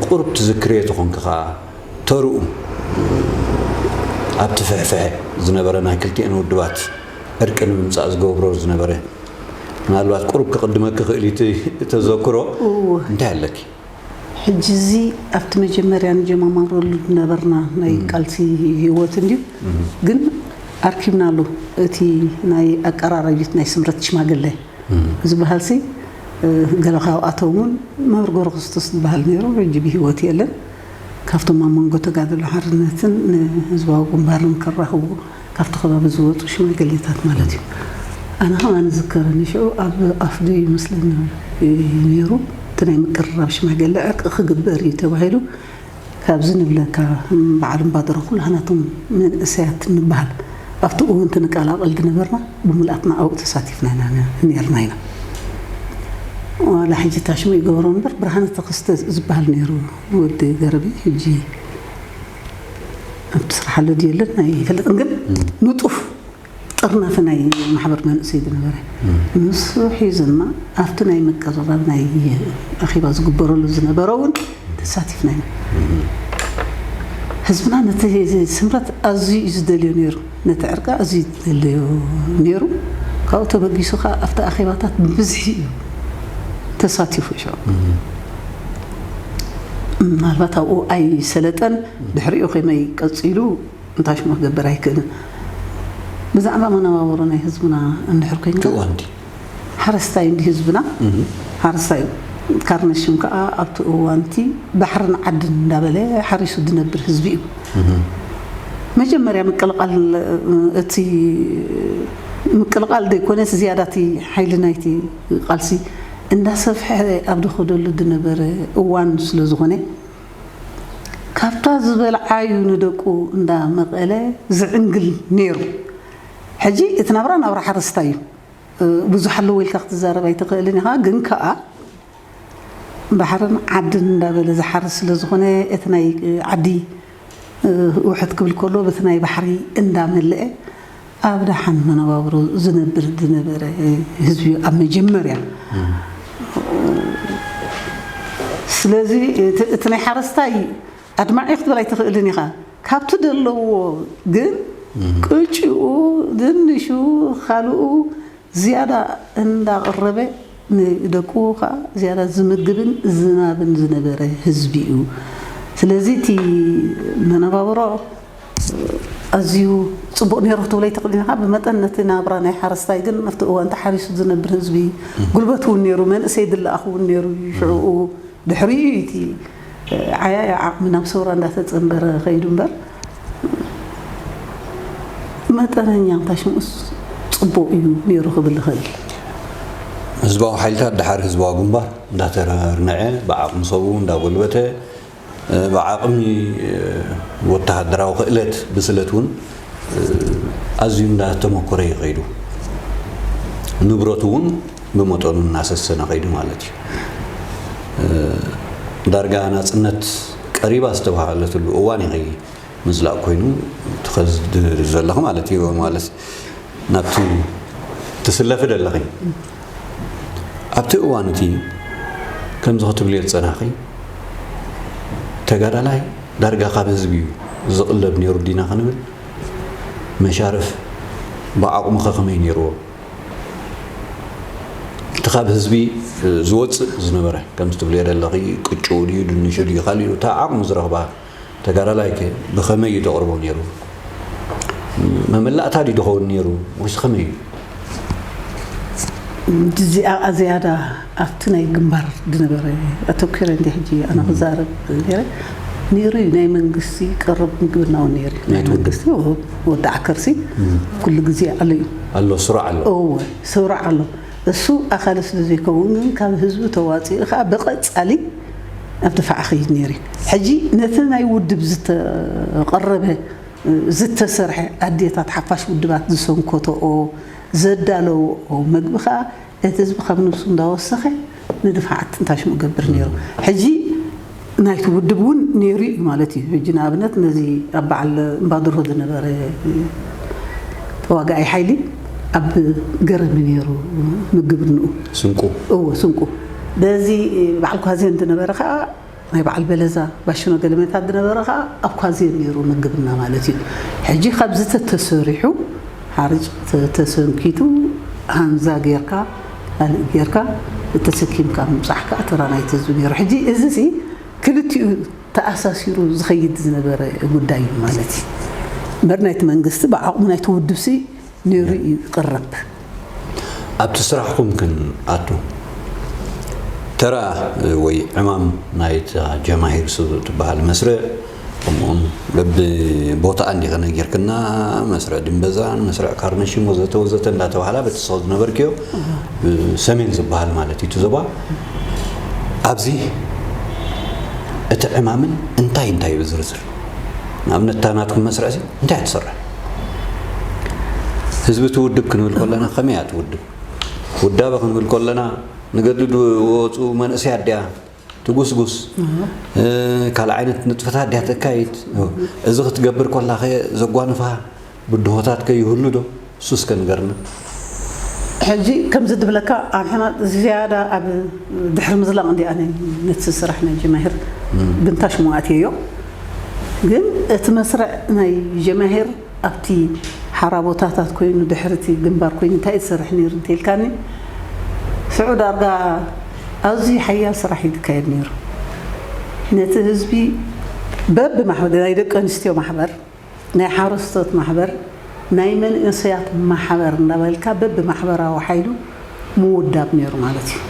ቁሩብ ትዝክርዮ ተኾንኪ ከዓ ተርኡ ኣብቲ ፍሕፍሐ ዝነበረ ናይ ክልቲኤን ውድባት ዕርቂ ንምምፃእ ዝገብሮ ዝነበረ ምናልባት ቁሩብ ክቕድመኪ ክእል እዩ እቲ ተዘክሮ እንታይ ኣለኪ? ሕጂ እዚ ኣብቲ መጀመርያ ንጀማማረሉ ዝነበርና ናይ ቃልሲ ህይወት እንድዩ ግን ኣርኪብናሉ እቲ ናይ ኣቀራረቢት ናይ ስምረት ሽማግለ ዝበሃል ሲ ገለ ካብኣቶም እውን መርጎ ርክስቶስ ዝበሃል ነይሩ ሕጂ ብህይወት የለን። ካብቶም ኣብ መንጎ ተጋድሎ ሓርነትን ንህዝባዊ ግንባርን ከራኽቡ ካብቲ ከባቢ ዝወፁ ሽማግሌታት ማለት እዩ። ኣነ ከማን ዝከረኒ ሽዑ ኣብ ኣፍዶ ይመስለኒ ነይሩ እቲ ናይ ምቅርራብ ሽማግሌ ዕርቂ ክግበር እዩ ተባሂሉ ካብዚ ንብለካ በዓል እምባደሮ ኩላህናቶም መንእሰያት ንበሃል ኣብቲ እወንቲ ንቀላቐል ዝነበርና ብምልኣትና ኣብኡ ተሳቲፍና ኢና ነርና ኢና። ዋላ ሕጂ ታሽሙ ይገብሮ እምበር ብርሃነ ተኸስተ ዝበሃል ነይሩ ወዲ ገረቢ ሕጂ ኣብቲ ስራሕ ኣሎ ድየለን ኣይፈልጥን ግን ንጡፍ ጥርናፊ ናይ ማሕበር መንእሰይ ዝነበረ ንሱ ሒዙና ኣብቲ ናይ ምቅርራብ ናይ ኣኼባ ዝግበረሉ ዝነበረ እውን ተሳቲፍና ኢና። ህዝብና ነቲ ስምረት ኣዝዩ እዩ ዝደልዮ ነይሩ፣ ነቲ ዕርቂ ኣዝዩ እዩ ዝደልዮ ነይሩ። ካብኡ ተበጊሱ ከዓ ኣብቲ ኣኼባታት ብብዝሒ እዩ ተሳቲፉ። ሽዑ ምናልባት ኣብኡ ኣይሰለጠን፣ ድሕሪኡ ከመይ ቀፂሉ እንታይ ሽሙ ክገብር ኣይክእልን። ብዛዕባ መነባብሮ ናይ ህዝብና እንድሕር ኮይንካ ትእዋንቲ ሓረስታይ እንዲ ህዝብና ሓረስታይ እዩ። ካርነሽም ከዓ ኣብቲ እዋንቲ ባሕርን ዓድን እንዳበለ ሓሪሱ ዝነብር ህዝቢ እዩ። መጀመርያ ምቅልቃል እቲ ምቅልቃል ዘይኮነስ ዝያዳ እቲ ሓይሊ ናይቲ ቃልሲ እንዳሰፍሐ ኣብ ዝኸደሉ ዝነበረ እዋን ስለ ዝኾነ፣ ካብታ ዝበልዓዩ ንደቁ እንዳ መቐለ ዝዕንግል ነይሩ። ሕጂ እቲ ናብራ ናብራ ሓረስታይ እዩ። ብዙሕ ኣለዎ ኢልካ ክትዛረብ ኣይትኽእልን ኢኻ፣ ግን ከኣ ባሕርን ዓድን እንዳበለ ዝሓርስ ስለ ዝኾነ፣ እቲ ናይ ዓዲ ውሕድ ክብል ከሎ በቲ ናይ ባሕሪ እንዳመለአ ኣብ ደሓን መነባብሮ ዝነብር ዝነበረ ህዝቢ እዩ ኣብ መጀመርያ። ስለዚ እቲ ናይ ሓረስታይ ኣድማዒ ክትብል ኣይትኽእልን ኢኻ። ካብቲ ዘለዎ ግን ቅጭኡ፣ ድንሹ፣ ካልኡ ዝያዳ እንዳቕረበ ንደቁ ከዓ ዝያዳ ዝምግብን ዝናብን ዝነበረ ህዝቢ እዩ። ስለዚ እቲ መነባብሮ ኣዝዩ ጽቡቕ ነይሩ ክትብሎ ኣይትኽእልን ኢኻ። ብመጠን ነቲ ናብራ ናይ ሓረስታይ ግን ኣብቲ እዋን ተሓሪሱ ዝነብር ህዝቢ፣ ጉልበት እውን ነይሩ፣ መንእሰይ ዝለኣኽ እውን ነይሩ እዩ ሽዕኡ። ድሕሪኡ እዩ እቲ ዓያያ ዓቕሚ ናብ ሰውራ እንዳተጸንበረ ከይዱ እምበር፣ መጠነኛ እንታይ ሽምኡስ ጽቡቕ እዩ ነይሩ ክብል ይኽእል። ህዝባዊ ሓይልታት ድሓር ህዝባዊ ግንባር እንዳተርነዐ፣ ብዓቕሚ ሰብኡ እንዳጎልበተ፣ ብዓቕሚ ወተሃደራዊ ክእለት ብስለት እውን ኣዝዩ እንዳተመኮረ እዩ ከይዱ። ንብረቱ እውን ብመጠኑ እናሰሰነ ከይዱ ማለት እዩ። ዳርጋ ናጽነት ቀሪባ ዝተባሃለትሉ እዋን እዩ ምዝላቕ ኮይኑ ትኸዝድ ዘለኹ ማለት እዩ። ማለት ናብቲ ትስለፊ ዘለኺ ኣብቲ እዋን እቲ ከምዚ ክትብልዮ ዝጸናኺ፣ ተጋዳላይ ዳርጋ ካብ ህዝቢ እዩ ዝቕለብ ነይሩ ዲና ክንብል፣ መሻርፍ ብዓቕሙ ከ ከመይ ነይርዎ? እቲ ካብ ህዝቢ ዝወጽእ ዝነበረ፣ ከምዚ ትብልዮ ዘለኺ ቅጭኡ ድዩ ድንሹ ድዩ ካልእ እዩ፣ እታ ዓቕሙ ዝረኽባ ተጋዳላይ ከ ብኸመይ እዩ ዘቕርቦ ነይሩ? መመላእታ ድዩ ዝኸውን ነይሩ ወይስ ከመይ እዩ? እዚኣ ዝያዳ ኣብቲ ናይ ግንባር ዝነበረ ኣተኲረ እንዲ ሕጂ ኣነ ክዛረብ ነይረ። ነይሩ እዩ፣ ናይ መንግስቲ ቀረብ ምግብና እውን ነይሩ እዩ። ናይ ናይቲ ውድብ። መንግስቲ ወ-፣ ወዲ ዓከርሲ እም። ኩሉ ግዜ ኣሎ እዩ። ኣሎ፣ ስሩዕ ኣሎ። እወ፣ ስሩዕ ኣሎ። እሱ ኣኻሊ ስለ ዘይከውን ግን ካብ ህዝቢ ተዋፂኡ ከዓ ብቐፃሊ ኣብ ድፋዕ ኸይድ ነይሩ እዩ። ሕጂ ነቲ ናይ ውድብ ዝተቐረበ፣ ዝተሰርሐ ኣዴታት ሓፋሽ ውድባት ዝሰንኮተኦ፣ ዘዳለውኦ መግቢ ከዓ እቲ ህዝቢ ካብ ነብሱ እንዳወሰኸ ንድፋዕ ትንታሽ ምገብር ነይሩ። ሕጂ ናይቲ ውድብ እውን ነይሩ እዩ ማለት እዩ። ሕጂ ንኣብነት ነዚ ኣብ በዓል እምባድርሆ ዝነበረ ተዋጋኣይ ሓይሊ ኣብ ገረሚ ነይሩ ምግብንኡ። ስንቁ። እዎ፣ ስንቁ። በዚ በዓል ኳዜን ዝነበረ ከዓ ናይ በዓል በለዛ ባሽኖ ገለመታት ዝነበረ ከዓ ኣብ ኳዜን ነይሩ ምግብና ማለት እዩ። ሕጂ ካብዚ ተተሰሪሑ ሓርጭ ተ-፣ ተሰንኪቱ ሃንዛ ጌርካ ካልእ ጌርካ ተሰኪምካ ምብጻሕ ከዓ ተራ ናይቲ ህዝቢ ነይሩ። ሕጂ እዚ ሲ ክልቲኡ ተኣሳሲሩ ዝኸይድ ዝነበረ ጉዳይ እዩ ማለት እዩ። እምበር ናይቲ መንግስቲ ብዓቕሙ ናይቲ ውድብ ሲ ነይሩ እዩ ይቕረብ። ኣብቲ ስራሕኩም ክንኣቱ፣ ተራ ወይ ዕማም ናይታ ጀማሂር ሱ ትበሃል መስርዕ፣ ከምኡውን በብቦታኣ እንዲኸ ነጊርክና፣ መስርዕ ድንበዛን፣ መስርዕ ካርነሽን ወዘተ ወዘተ እንዳተባህላ በቲ ሰው ዝነበርክዮ፣ ሰሜን ዝበሃል ማለት እዩ እቲ ዞባ። ኣብዚ እቲ ዕማምን እንታይ እንታይ ብዝርዝር፣ ንኣብነት እታ ናትኩም መስርዕ እዚ እንታይ እያ ትሰርሕ? ህዝቢ ትውድብ ክንብል ከለና ከመይ እያ ትውድብ? ውዳበ ክንብል ከለና ንገድሊ ዝወፁ መንእሰያት ድያ ትጉስጉስ? እህ። እ፣ ካልእ ዓይነት ንጥፈታት ድያ ተካይድ? እዚ ክትገብር ከላ ከ ዘጓንፋ ብድሆታት ከ ይህሉ ዶ? እሱ እስከ ንገርና። ሕጂ ከምዚ ድብለካ ኣብ ሕና ዝያዳ ኣብ ድሕሪ ምዝላቕ እንዲ ኣነ ነቲ ስራሕ ናይ ጀማሂር እም። ብንታሽ መዋእትየዮ። ግን እቲ መስርዕ ናይ ጀማሂር ኣብቲ ሓራ ቦታታት ኮይኑ ድሕሪ እቲ ግንባር ኮይኑ እንታይ ዝሰርሕ ነይሩ እንተኢልካኒ፣ ሽዑ ዳርጋ ኣዝዩ ሓያል ስራሕ እዩ ዝካየድ ነይሩ። ነቲ ህዝቢ በብማሕበር፣ ናይ ደቂ ኣንስትዮ ማሕበር፣ ናይ ሓረስቶት ማሕበር፣ ናይ መንእሰያት ማሕበር እንዳበልካ በብማሕበራዊ ሓይሉ ምውዳብ ነይሩ ማለት እዩ።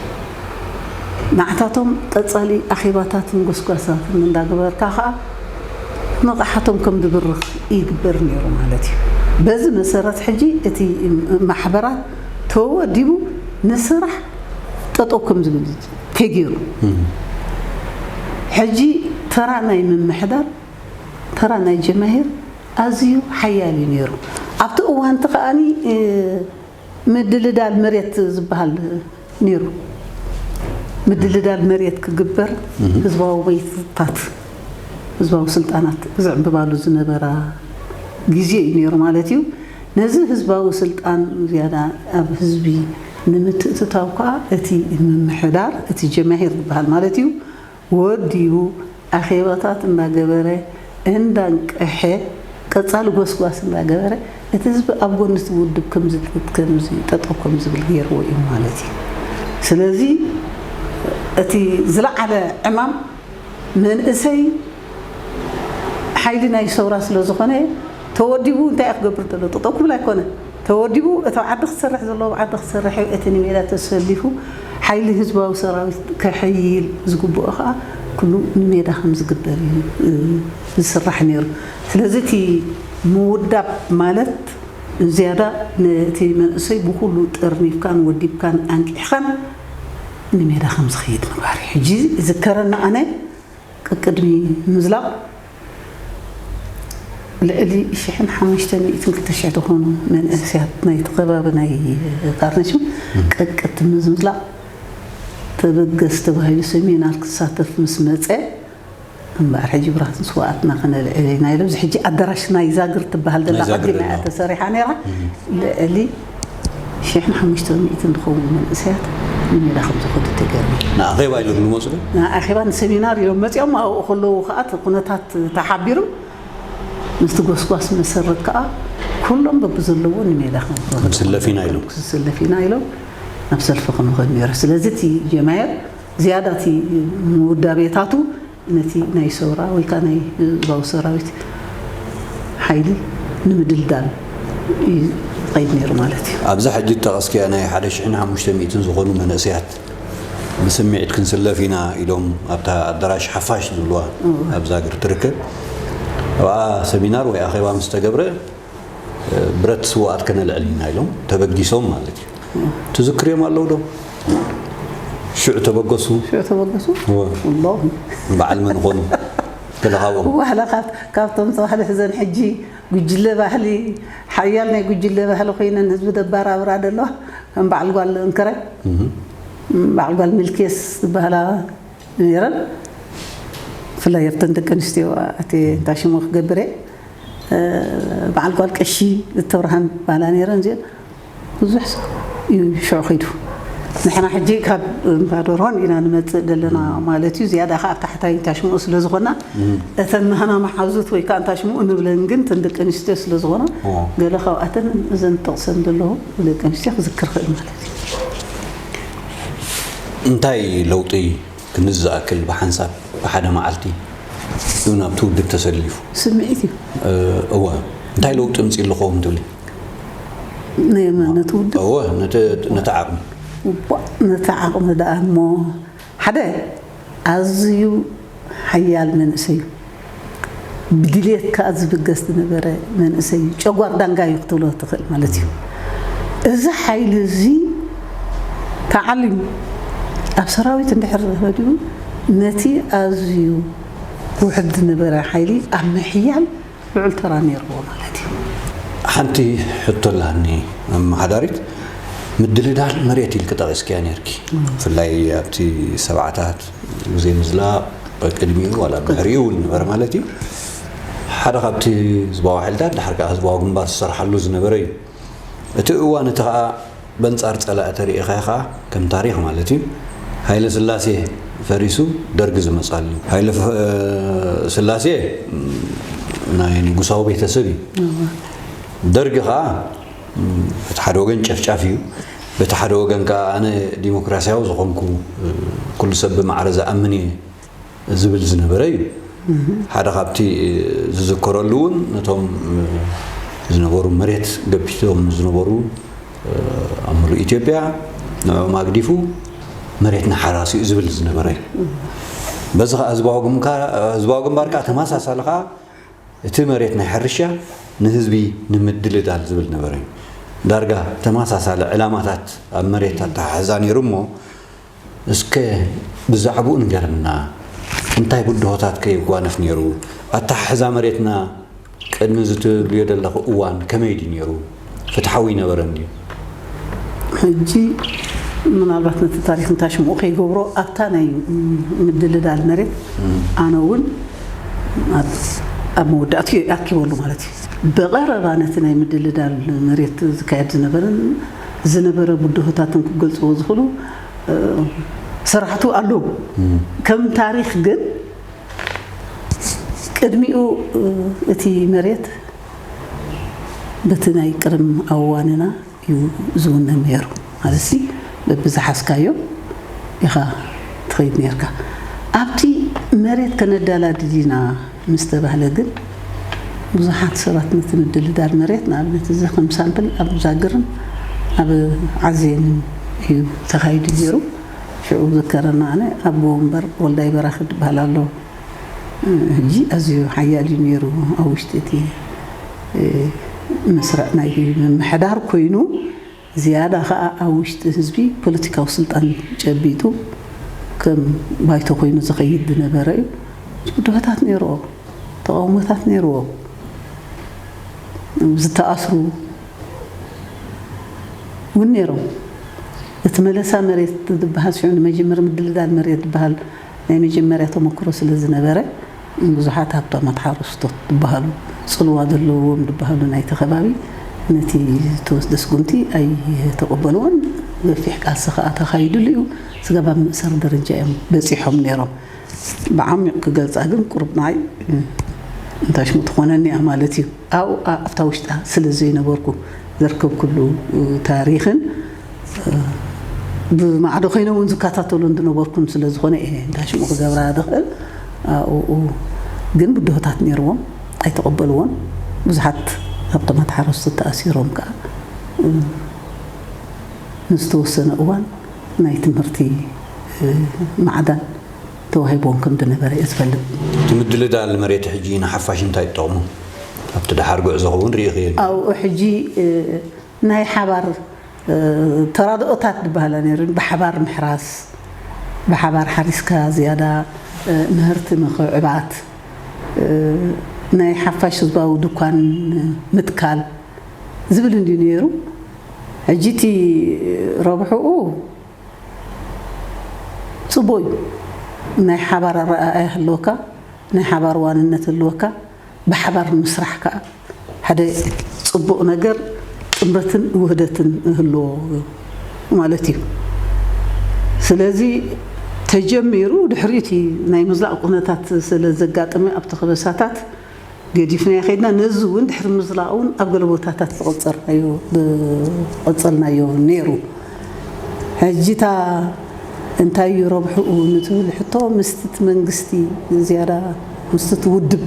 ንዓታቶም ቀጻሊ ኣኼባታትን ጎስጓሳትን እንዳገበርካ ኸኣ ንቕሓቶም ከም ድብርኽ ይግበር ነይሩ ማለት እዩ። በዚ መሰረት ሕጂ እቲ ማሕበራት ተወዲቡ ንስራሕ ጠጠው ከም ዝብል ተገይሩ። ሕጂ ተራ ናይ ምምሕዳር፣ ተራ ናይ ጀማሂር ኣዝዩ ሓያል እዩ ነይሩ። ኣብቲ እዋንቲ ከኣኒ ምድልዳል መሬት ዝበሃል ነይሩ። ምድልዳል መሬት ክግበር፣ ህዝባዊ ቤትታት፣ ህዝባዊ ስልጣናት ዝዕብባሉ ዝነበራ ግዜ እዩ ነይሩ ማለት እዩ። ነዚ ህዝባዊ ስልጣን ዝያዳ ኣብ ህዝቢ ንምትእትታው ከዓ እቲ ምምሕዳር፣ እቲ ጀማሂር ዝበሃል ማለት እዩ፣ ወዲቡ ኣኼባታት እንዳገበረ፣ እንዳንቀሐ፣ ቀጻሊ ጎስጓስ እንዳገበረ፣ እቲ ህዝቢ ኣብ ጎኒ እቲ ውድብ ከምዚ ከምዚ ጠጠው ከም ዝብል ገይርዎ እዩ ማለት እዩ። ስለዚ እቲ ዝለዓለ ዕማም መንእሰይ ሓይሊ ናይ ሰውራ ስለ ዝኾነ ተወዲቡ እንታይ እዩ ክገብር ዘሎ? ጠጠው ክብል ኣይኮነ። ተወዲቡ እቲ ኣብ ዓዲ ክሰርሕ ዘለዎ ኣብ ዓዲ ክሰርሕ እዩ። እቲ ንሜዳ ተሰሊፉ ሓይሊ ህዝባዊ ሰራዊት ከሐይል ዝግብኦ ከዓ ኩሉ ንሜዳ ከም ዝግበር እዩ ዝስራሕ ነይሩ። ስለዚ እቲ ምውዳብ ማለት ዝያዳ ነቲ መንእሰይ ብኩሉ ጠርኒፍካን ወዲብካን ኣንቂሕካን ንሜዳ ከም ዝኸይድ ምግባር እዩ። ሕጂ ዝከረና ኣነ ቅቅድሚ ምዝላቕ ልዕሊ ሽሕን ሓሙሽተ ሚእትን ክልተ ሽሕ ዝኾኑ መንእሰያት ናይቲ ከባቢ ናይ ቃርነሽም ቅቅድሚ ምዝላቕ ተበገስ ተባሂሉ ሰሚናር ክሳተፍ ምስ መፀ እምበኣር ሕጂ ብራትን ስዋኣትና ከነልዕል ኢና ኢሎም። እዚ ሕጂ ኣዳራሽ ናይ ዛግር ትበሃል ዘላ ናይ ዛግር ቀዲማ እያ ደላ። ተሰሪሓ ነይራ። ልዕሊ ሽሕን ሓሙሽተ ሚእትን ዝኸውን መንእሰያት ንሜዳ ከም ዝኸዱ ተገይሩ። ንኣኼባ ኢሎም ዝመፁ ዶ? ንኣኼባ ንሰሚናር ኢሎም መፂኦም ኣብኡ ከለዉ ከዓ እቲ ኩነታት ተሓቢሩ ምስቲ ጎስጓስ መሰረት ከዓ ኩሎም በብዘለዎ ንሜዳ ከም ዝኸዱ ክስለፍ ኢና ኢሎም። ክስለፍ ኢና ኢሎም ናብ ሰልፊ ክንኸድ ነይሩ። ስለዚ እቲ ጀማየር ዝያዳ እቲ ምውዳቤታቱ ነቲ ናይ ሰውራ ወይ ከዓ ናይ ህዝባዊ ሰራዊት ሓይሊ ንምድልዳል እዩ ዝኸይድ ነይሩ ማለት እዩ። ኣብዚ ሕጂ እተቐስክያ ናይ ሓደ ሽሕን ሓሙሽተ ሚእትን ዝኾኑ መንእሰያት ብስምዒት ክንስለፍ ኢና ኢሎም ኣብታ ኣዳራሽ ሓፋሽ ዝብልዋ እወ። ኣብዛ ሃገር ትርከብ ኣብኣ ሰሚናር ወይ ኣኼባ ምስ ተገብረ ብረት ስውኣት ከነልዕል ኢና ኢሎም ተበጊሶም ማለት እዩ። ትዝክርዮም ኣለዉ ዶ? ሽዑ ተበገሱ? ሽዑ ተበገሱ? እወ። ወላሂ። በዓል መን ኾኑ? ገለ ካብኦም? ዋላ ካብ-፣ ካብቶም ተባህለ ሕዘን ሕጂ ጉጅለ ባህሊ፣ ሓያል ናይ ጉጅለ ባህሊ ኮይነን ህዝቢ ደባራብራ ደለዋ፣ ከም በዓል ጓል እንክረ፣ እህ። በዓል ጓል ሚልክየስ ዝበሃላ ነይረን። ብፍላይ ኣብተን ደቂ ኣንስትዮ ኣቲ እንታይ ሽሙ ክገብር እየ፣ እ፣ በዓል ጓል ቀሺ እተብርሃን ባላ ነይረን። እዚአን ብዙሕ ሰብ እዩ ሽዑ ኸይዱ። ንሕና ሕጂ ካብ እምባ ደርሆን ኢና ንመጽእ ዘለና ማለት እዩ። ዝያዳ ኸዓ ኣብ ታሕታይ እንታይ ሽምኡ ስለ ዝኾና፣ እም። እተን ናህና መሓዙት ወይ ከዓ እንታይ ሽምኡ ንብለን ግን እተን ደቂ ኣንስትዮ ስለ ዝኾና፣ ኦ። ገለ ካብኣተን እዘን ጠቕሰን ዘለኹ ደቂ ኣንስትዮ ክዝክር ኽእል ማለት እዩ። እንታይ ለውጢ ክንዲ ዝኣክል ብሓንሳብ ብሓደ መዓልቲ እዩ ናብቲ ውድብ ተሰሊፉ? ስምዒት እዩ። እ፣ እወ። እንታይ ለውጢ ኣምጺእሉ ኸውን ትብሊ? ናይ መ-፣ ነቲ ውድብ? እወ፣ ነቲ፣ ነቲ ዓቕሚ። እባ፣ ነቲ ዓቕሚ ደኣ እሞ፣ ሓደ ኣዝዩ ሓያል መንእሰይ እዩ። ብድልየት ከኣ ዝብገስ ዝነበረ መንእሰይ እዩ። ጨጓር ዳንጋ እዩ ክትብሎ ትኽእል ማለት እዩ። እዚ ሓይሊ እዚ ተዓሊሙ ኣብ ሰራዊት እንድሕር ተኸዲኡ ነቲ ኣዝዩ ውሑድ ዝነበረ ሓይሊ ኣብ ምሕያል ልዑል ተራ ነይርዎ ማለት እዩ። ሓንቲ ሕቶ ኣላኒ ኣመሓዳሪት፣ ምድልዳል መሬት ኢልኪ ጠቒስክያ ነይርኪ። እም። ብፍላይ ኣብቲ ሰብዓታት ግዜ ምዝላቕ ቅድሚኡ ዋላ ድሕሪኡ እውን ነበረ ማለት እዩ። ሓደ ካብቲ ህዝባዊ ሓይልታት ድሓር ከኣ ህዝባዊ ግንባር ዝሰርሓሉ ዝነበረ እዩ። እቲ እዋን እቲ ከኣ በንጻር ጸላኢ ተሪኢኻ ከኣ ከም ታሪኽ ማለት እዩ። ሃይለ ስላሴ ፈሪሱ ደርጊ ዝመጻሉ። ሃይለ ፈ-፣ ስላሴ ናይ ንጉሳዊ ቤተሰብ እዩ። እዋ። ደርጊ ከኣ በቲ ሓደ ወገን ጨፍጫፍ እዩ፣ በቲ ሓደ ወገን ከኣ ኣነ ዲሞክራሲያዊ ዝኾንኩ፣ ኩሉ ሰብ ብማዕረ ዝኣምን እየ ዝብል ዝነበረ እዩ። ሓደ ካብቲ ዝዝከረሉ እውን ነቶም ዝነበሩ መሬት ገቢቶም ዝነበሩ ኣብ ሙሉእ ኢትዮጵያ ንዕኦም ኣግዲፉ መሬትና ሓራሲ እዩ ዝብል ዝነበረ እዩ። በዚ ከዓ ህዝባዊ ግንባር፣ ህዝባዊ ግንባር ከዓ ተመሳሳሊ ከዓ እቲ መሬት ናይ ሕርሻ ንህዝቢ ንምድልዳል ዝብል ነበረ እዩ። ዳርጋ ተመሳሳሊ ዕላማታት ኣብ መሬት ኣተሓሕዛ ነይሩ እሞ እስከ ብዛዕባኡ ንገርና። እንታይ ብድሆታት ከ የጓንፍ ነይሩ? ኣተሓሕዛ መሬትና ቅድሚ እዚ ትብልዮ ዘለኹ እዋን ከመይ ድዩ ነይሩ? ፍትሓዊ ይነበረን ድዩ? ሕጂ ምናልባት ነቲ ታሪክ እንታሽምኡ ከይገብሮ ኣብታ ናይ ምድልዳል መሬት ኣነ እውን ኣብ መወዳእትኡ ኣኪበሉ ማለት እዩ። ብቐረባ ነቲ ናይ ምድልዳል መሬት ዝካየድ ዝነበረን ዝነበረ ብድሆታትን ክገልፅዎ ዝኽእሉ ስራሕቱ ኣለዉ። ከም ታሪክ ግን ቅድሚኡ እቲ መሬት በቲ ናይ ቅድም ኣዋንና እዩ ዝውነ ነይሩ። ማለትሲ በብዝሓዝካዮ ኢኻ ትኸይድ ነርካ። ኣብቲ መሬት ከነዳላድል ኢና ምስ ተባህለ ግን ብዙሓት ሰባት ነቲ ምድልዳል መሬት ንኣብነት እዚ ከም ሳምፕል ኣብ ዛግርን ኣብ ዓዜን እዩ ተኻይዱ ነይሩ። ሽዑ ዝከረና ኣነ ኣቦ ወንበር ወልዳይ በራኺ ዝበሃል ኣሎ። ሕጂ ኣዝዩ ሓያል እዩ ነይሩ ኣብ ውሽጢ እቲ መስርዕ ናይ ምምሕዳር ኮይኑ ዝያዳ ከዓ ኣብ ውሽጢ ህዝቢ ፖለቲካዊ ስልጣን ጨቢጡ ከም ባይቶ ኮይኑ ዝኸይድ ዝነበረ እዩ። ብዙሕ ድሆታት ነይርዎ፣ ተቃውሞታት ነይርዎ፣ ዝተኣስሩ እውን ነይሮም። እቲ መለሳ መሬት ዝበሃል ሽዑ ንመጀመሪ ምድልዳል መሬት ዝበሃል ናይ መጀመርያ ተመክሮ ስለ ዝነበረ ብዙሓት ሃብታማት ሓረስቶት ዝበሃሉ ፅልዋ ዘለዎም ዝበሃሉ ናይቲ ከባቢ ነቲ ዝተወስደ ስጉምቲ ኣይተቐበልዎን። ገፊሕ ቃልሲ ከዓ ተኻይድሉ እዩ። ስጋብ ኣብ ምእሳር ደረጃ እዮም በፂሖም ነይሮም። ብዓሚቕ ክገልፃ ግን ቁሩብ ንዓይ እንታይ ሽሙ ትኾነኒ እያ ማለት እዩ። ኣብኡ ኣብታ ውሽጣ ስለ ዘይነበርኩ ዘርከብኩሉ ታሪኽን ብማዕዶ ኮይነ እውን ዝከታተሎን ዝነበርኩን ስለ ዝኾነ እየ እንታይ ሽሙ ክገብራ ዝኽእል። ኣብኡ ግን ብድሆታት ነይርዎም ኣይተቐበልዎን። ብዙሓት ሃብታማት ሓረስቶት ተኣሲሮም ከዓ ንዝተወሰነ እዋን ናይ ትምህርቲ ማዕዳን ተዋሂቦም ከም ዝነበረ እየ ዝፈልጥ። እቲ ምድልዳል መሬት ሕጂ ንሓፋሽ እንታይ ይጠቕሙ? ኣብቲ ደሓር ጉዕዞ ክውን ርኢኽዮ። ኣብኡ ሕጂ ናይ ሓባር ተራድኦታት ዝበሃላ ነይሩ። ብሓባር ምሕራስ፣ ብሓባር ሓሪስካ ዝያዳ ምህርቲ ምኽዕባት፣ ናይ ሓፋሽ ህዝባዊ ድኳን ምትካል ዝብል እንድዩ ነይሩ። ሕጂ እቲ ረብሕኡ ፅቡቅ እዩ። ናይ ሓባር ኣረኣእያ ህልወካ፣ ናይ ሓባር ዋንነት ህልወካ፣ ብሓባር ምስራሕ ከዓ ሓደ ፅቡቅ ነገር ጥምረትን ውህደትን ህልዎ ማለት እዩ። ስለዚ ተጀሚሩ ድሕሪ እቲ ናይ ምዝላቕ ኩነታት ስለ ዘጋጠመ ኣብቲ ከበሳታት ገዲፍናዮ ከይድና ነዚ እውን ድሕሪ ምዝላቕ እውን ኣብ ገለ ቦታታት ዝቐፀልናዮ ነይሩ። ሕጂ እታ እንታይ እዩ ረብሕኡ ንትብል ሕቶ ምስቲ እቲ መንግስቲ ዝያዳ ምስቲ እቲ ውድብ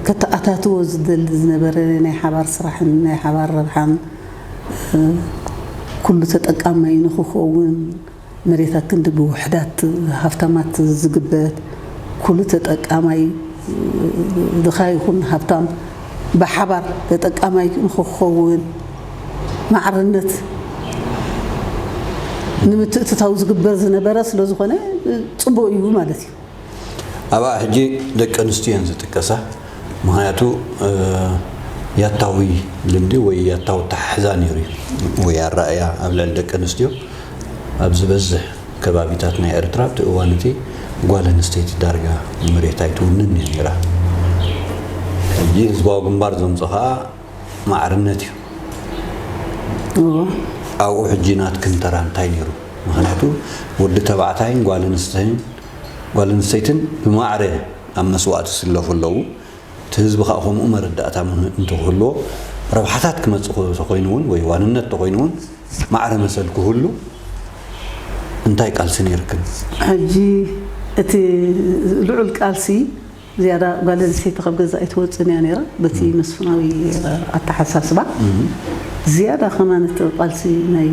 ከተኣታትዎ ዝደሊ ዝነበረ ናይ ሓባር ስራሕን ናይ ሓባር ረብሓን ኩሉ ተጠቃማይ ንክኸውን መሬት ኣክንዲ ብውሕዳት ሃፍታማት ዝግበት ኩሉ ተጠቃማይ ድኻ ይኹን ሃብታም ብሓባር ተጠቃማይ ንክኸውን ማዕርነት ንምትእትታው ዝግበር ዝነበረ ስለዝኾነ ፅቡቅ እዩ ማለት እዩ። ኣብኣ ሕጂ ደቂ ኣንስትዮ እየን ዝጥቀሳ። ምኽንያቱ ያታዊ ልምዲ ወይ ያታዊ ኣተሓሕዛ ነይሩ እዩ ወይ ኣረኣእያ ኣብ ልዕሊ ደቂ ኣንስትዮ ኣብ ዝበዝሕ ከባቢታት ናይ ኤርትራ ኣብቲ እዋን እቲ ጓል ኣንስተይቲ ዳርጋ መሬት ኣይትውንን እያ ነይራ። ሕጂ ህዝባዊ ግንባር ዘምፆ ከዓ ማዕርነት እዩ። ኣብኡ ሕጂ ናትክን ተራ እንታይ ነይሩ? ምኽንያቱ ወዲ ተባዕታይን ጓል ኣንስተይን ጓል ኣንስተይትን ብማዕረ ኣብ መስዋእቲ ይስለፉ ኣለዉ። እቲ ህዝቢ ከዓ ከምኡ መረዳእታ እንተክህልዎ ረብሓታት ክመፅእ ተኮይኑ እውን ወይ ዋንነት ተኮይኑ እውን ማዕረ መሰል ክህሉ እንታይ ቃልሲ ነይርክን? ሕጂ እቲ ልዑል ቃልሲ ዝያዳ ጓል ኣንስተይቲ ካብ ገዛ ኣይትወፅን እያ ነይራ። በቲ መስፍናዊ ኣተሓሳስባ ዝያዳ ከማን እቲ ቃልሲ ናይ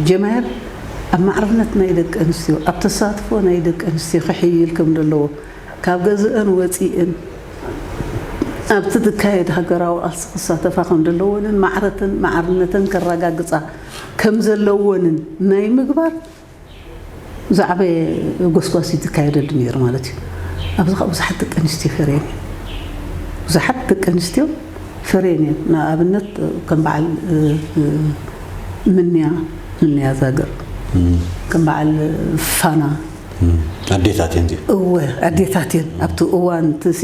ጀማየር ኣብ ማዕርነት ናይ ደቂ ኣንስትዮ ኣብ ተሳትፎ ናይ ደቂ ኣንስትዮ ክሕይል ከም ዘለዎ ካብ ገዝአን ወፂእን ኣብቲ ዝካየድ ሃገራዊ ቃልሲ ክሳተፋ ከም ዘለወንን ማዕረትን ማዕርነተን ከረጋግፃ ከም ዘለወንን ናይ ምግባር ዝዓበየ ጎስጓስ እዩ ዝካየደሉ ነይሩ ማለት እዩ። ኣብዚ ከዓ ብዙሓት ደቂ ኣንስትዮ ፈርየን እየን። ብዙሓት ደቂ ኣንስትዮ ፈርየን እየን። ንኣብነት ከም በዓል ምንያ ምንያ ዛገር፣ ከም በዓል ፋና፣ ኣዴታት እየን እዚኦ። እወ ኣዴታት እየን። ኣብቲ እዋን ትሲ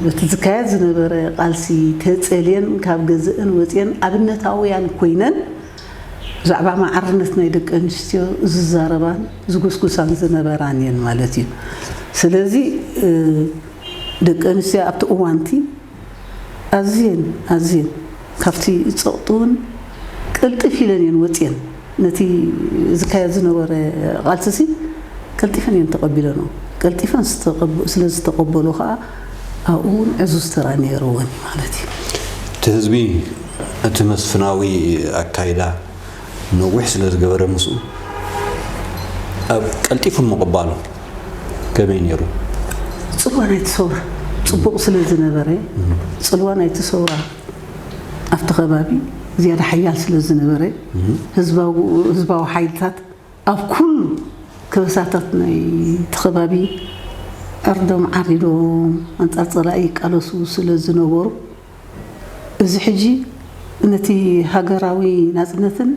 በቲ ዝካየድ ዝነበረ ቃልሲ ተፀልየን ካብ ገዝእን ወፅየን ኣብነታውያን ኮይነን ብዛዕባ ማዕርነት ናይ ደቂ ኣንስትዮ ዝዛረባን ዝጉስጉሳን ዝነበራን እየን ማለት እዩ። ስለዚ ደቂ ኣንስትዮ ኣብቲ እዋንቲ ኣዝየን ኣዝየን ካብቲ ፀቕጢ እውን ቅልጥፍ ኢለን እየን ወፅየን። ነቲ ዝካየድ ዝነበረ ቃልሲሲ ቀልጢፈን እየን ተቐቢለንኦ። ቀልጢፈን ዝተቐብ- ስለ ዝተቐበሉ ከዓ ኣብኡ እውን ዕዙዝ ተራ ነይርወን ማለት እዩ። እቲ ህዝቢ እቲ መስፍናዊ ኣካይዳ ነዊሕ ስለ ዝገበረ ምስኡ ኣብ ቀልጢፉ ምቕባሉ ከመይ ነይሩ? ፅልዋ ናይቲ ሰውራ ፅቡቕ ስለ ዝነበረ፣ ፅልዋ ናይቲ ሰውራ ኣብቲ ከባቢ ዝያዳ ሓያል ስለ ዝነበረ፣ ህዝባዊ ህዝባዊ ሓይልታት ኣብ ኩሉ ከበሳታት ናይቲ ከባቢ ዕርዶም ዓሪዶም ኣንጻር ጸላኢ ይቃለሱ ስለ ዝነበሩ፣ እዚ ሕጂ ነቲ ሃገራዊ ናጽነትን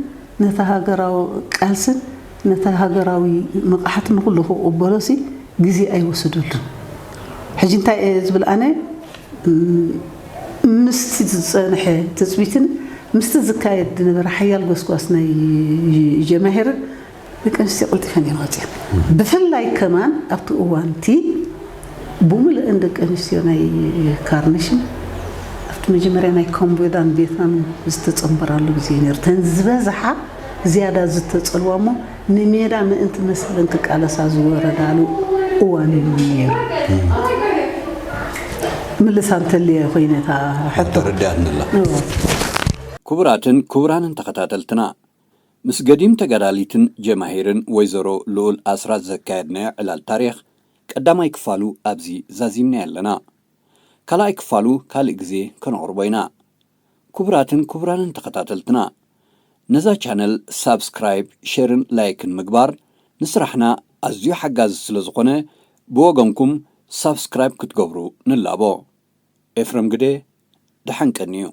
ነቲ ሃገራዊ ቃልስን ነቲ ሃገራዊ ንቕሓት ንኹሉ ክቕበሎሲ ግዜ ኣይወሰደሉን። ሕጂ እንታይ እየ ዝብል ኣነ፣ ምስቲ ዝጸንሐ ትጽቢትን ምስቲ ዝካየድ ዝነበረ ሓያል ጎስጓስ ናይ ጀማሂርን ደቂ ኣንስትዮ ቀልጢፈን እየን ወፅየን። ብፍላይ ከማን ኣብቲ እዋንቲ ብምልእን ደቂ ኣንስትዮ ናይ ካርነሽን ኣብቲ መጀመርያ ናይ ካምቦዳን ቪየትናምን ዝተፀንበራሉ ግዜ ነይሩ። እተን ዝበዝሓ ዝያዳ ዝተፀልዋ እሞ ንሜዳ ምእንቲ መሰለን ክቃለሳ ዝወረዳሉ እዋን እዩ ነይሩ። ምልሳ እንተልየ ኮይነ እታ ሕቶ ተረዲኣትንላ። ክቡራትን ክቡራንን ተኸታተልትና፣ ምስ ገዲም ተጋዳሊትን ጀማሂርን ወይዘሮ ልኡል ኣስራት ዘካየድናዮ ዕላል ታሪኽ ቀዳማይ ክፋሉ ኣብዚ ዛዚምናዮ ኣለና። ካልኣይ ክፋሉ ካልእ ግዜ ከነቕርቦ ኢና። ክቡራትን ክቡራንን ተኸታተልትና፣ ነዛ ቻነል ሳብስክራይብ፣ ሼርን ላይክን ምግባር ንስራሕና ኣዝዩ ሓጋዚ ስለ ዝኾነ ብወገንኩም ሳብስክራይብ ክትገብሩ ንላቦ። ኤፍረም ግደ፣ ደሓን ቀንዩ።